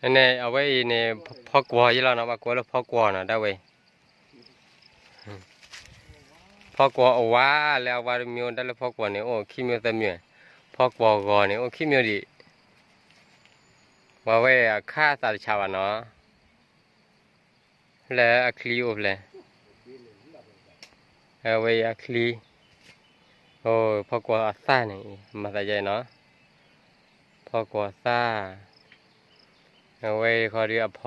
န့ၣ် အဝဲအံၤန့ၣ် ဖီကွီၤယဲလီၤနီၤ, ပှၤကိးလၢဖီကွီၤနီၤ တၢ်ဝဲအံၤ ဖီကွီၤအဝါ လၢအဝါတမံၤ တၢ်လၢဖီကွီၤန့ၣ် အိၣ်ခံမံၤသၢမံၤ, ဖီကွီၤဂီၤန့ၣ် အိၣ်ခံမံၤဒံး, ပှၤဝဲအခါသးတဆးဘၣ်နီၤ, လၢအချံအိၣ်ဖျဲၣ်, အဝဲအံၤအချံ, ဖီကွီၤအသၣ်န့ၣ် မၤသးယဲနီၤ, ဖီကွီၤသၣ်, အဝဲအံၤဃီဒီးအဖ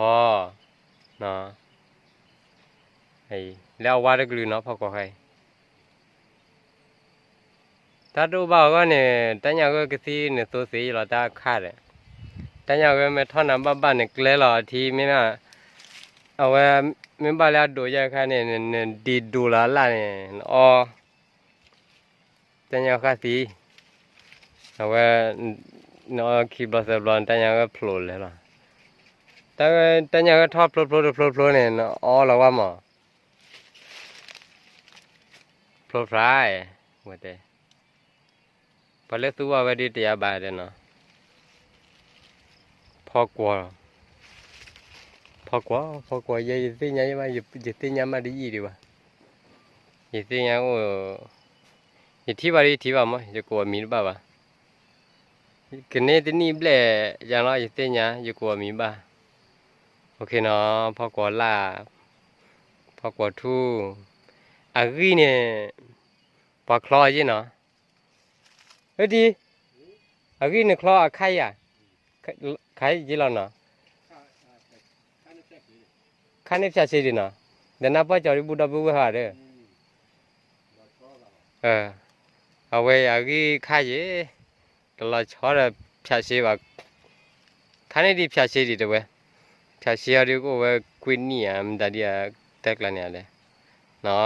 ီ, လၢအဝါတကလုာ်နီၤ ဖီကွီၤခါအံၤ တၢ်တအိၣ်ဘၣ်အဂီၢ်န့ၣ် တၢ်ညၣ်ဂိၢ်ကသံၣ်န့ၣ်သိသ့လီၤတၢ်အခါဒီး, တၢ်ညၣ်ဂိၢ်မ့ၢ်ထီၣ်နၤဘၣ်ဘၣ်န့ၣ်ကျဲလီၤအထံမ့ၢ်, အဝဲ, မ့ၢ်ဘၣ်လၢအဒိးယဲအခါန့ၣ် နဒံးဒိးလီၤအလၣ်န့ၣ် နအီ, တၢ်ညၣ်ဂိၢ်ဃၣ်သံ, အဝဲ, နအီခံဘျီသၢဘျီ တၢ်ညၣ်ဂိၢ်ဖျိးလဲၤလီၤ, တၢ်ညၣ်ဂိၢ်ထီၣ်ဖျိဖျိတဖျိဖျိန့ၣ် နအီလီၤဝဲမး ဖျိဖျါ, ဝဲတဲ, ပှၤလၢသူဝဲဒ်တယၤဘၣ်ဒဲးနီၤ, ဖီကွီၤ, ဖီကွီၤ, ဖီကွီၤ ယဲယသ့ၣ်ညါယဘၣ်, ယသ့ၣ်ညါမးတယံာ်ဒံးဘၣ်, ယသ့ၣ်ညါအိၣ်, ယထံၣ်ဘၣ်ဒ်ယထံၣ်ဘၣ်မး ယကိးအမံၤတဘၣ်ဘၣ်, ကန့ၢ်တနံၣ်ဘျဲၣ်ယၤလီၤ ယသ့ၣ်ညါ ယကိးအမံၤဘၣ်, အိၣ်ခ့နီၤ, ဖီကွီၤလၢ်, ဖီကွီၤထူ, အဂံၢ်န့ၣ်, ပှၤချီအယ့ၢ်နီၤ, အဒံ, အဂံၢ်န့ၣ်ချီအခါယၤ, ခါယ့ၢ်လီၤနီၤ, ခါန့ၣ်ဖၠးစ့ဒံးနီၤ, ဒီးနၢ်ပၢၢ်ကၠီၤဒံးဘူၣ်ဒီးဘုဝဲၢ်ဟီဒီး, အဝဲအဂံၢ်ခါယ့ၢ်, တလီၤဆီဒီးဖၠးစ့ဘၣ်, ခါန့ၣ်ဒံးဖၠးစ့ဒံးတဝဲ, ဖၠးစ့အီၤဒံးကအိၣ်ဝဲကွ့ၢ်နံၣ်ဧါ မတၤဒ်ဧါ, တၢ်ကျါန့ၣ်လဲၣ်, နီၤ